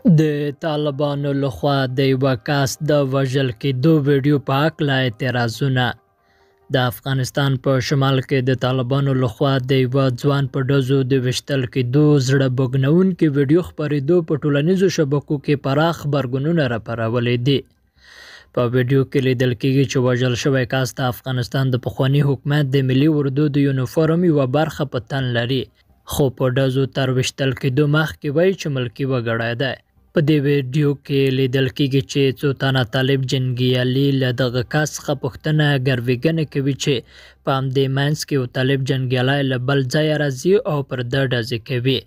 د طالبانو لخوا د یوه کس د وژل کېدو ویډیو په هکله اعتراضونه. د افغانستان په شمال کې د طالبانو لخوا د یوه ځوان په ډزو د ویشتل کېدو زړه بوږنوونکې ویډیو خپرېدو په ټولنیزو شبکو کې پراخ غبرګونونه راپارولي دي. په ویډیو کې لیدل کېږي چې وژل شوی کس د افغانستان د پخواني حکومت د ملي اردو د یونیفورم یوه برخه په تن لري، خو په ډزو تر ویشتل کېدو مخکې وایي چې ملکي وګړی دی. په دې ویډیو کې لیدل کېږي چې څو تنه طالب جنګیالي له دغه کس څخه پوښتنه ګروېږنه کوي چې په همدې منځ کې یو طالب جنګیالی له بل ځایه راځي او پر ده ډزې کوي.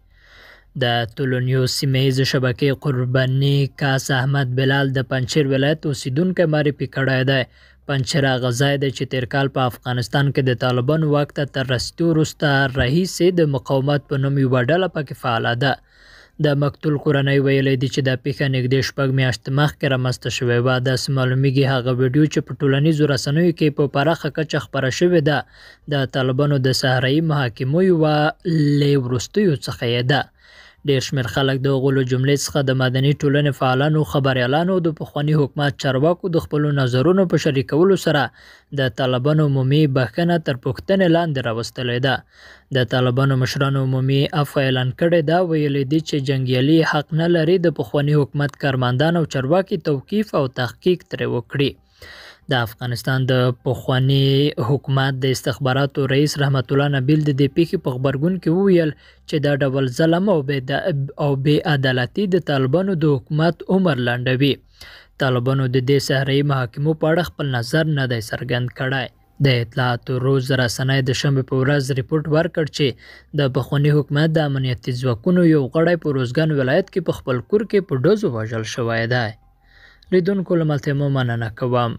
د طلوع نیوز سیمه ییزې شبکې قرباني کس احمد بلال د پنجشیر ولایت اوسېدونکی معرفي کړی دی. پنجشیر هغه ځای دی چې تېر کال په افغانستان کې د طالبانو واک ته تر رسېدو وروسته راهیسې د مقاومت په نوم یوه ډله پکې فعاله ده. د مقتول کورنۍ ویلي دي چې دا پیښه نږدې 6 میاشتې مخکې رامنځته شوې وه. داسې معلومیږي هغه ویډیو چې په ټولنیزو رسنیو کې په پراخه کچه خپره شوې ده د طالبانو د صحرایي محاکمو یوه له وروستیو څخه یې ده. ډېر شمېر خلک د هغو له جملې څخه د مدني ټولنې فعالانو، خبریالانو او د پخواني حکومت چارواکو د خپلو نظرونو په شریکولو سره د طالبانو عمومي بښنه تر پوښتنې لاندې راوستلې ده. د طالبانو مشرانو عمومي عفوه اعلان کړې ده، ویلي دي چې جنګیالي حق نه لري د پخواني حکومت کارمندان او چارواکي توقیف او تحقیق ترې وکړي. د افغانستان د پخواني حکومت د استخباراتو رئیس رحمت الله نبیل د دې پیښې په غبرګون کې وویل چې دا ډول ظلم او بې عدالتي د طالبانو د حکومت عمر لنډوي. طالبانو د دې صحرایي محاکمو په اړه خپل نظر نه دی څرګند کړی. د اطلاعات روز رسنۍ د شنبې په ورځ رپورټ ورکړ چې د پخواني حکومت د امنیتي ځواکونو یو غړی په روزګان ولایت کې په خپل کور کې په ډزو وژل شوی دی. لیدونکو له ملتیا مو مننه کوم.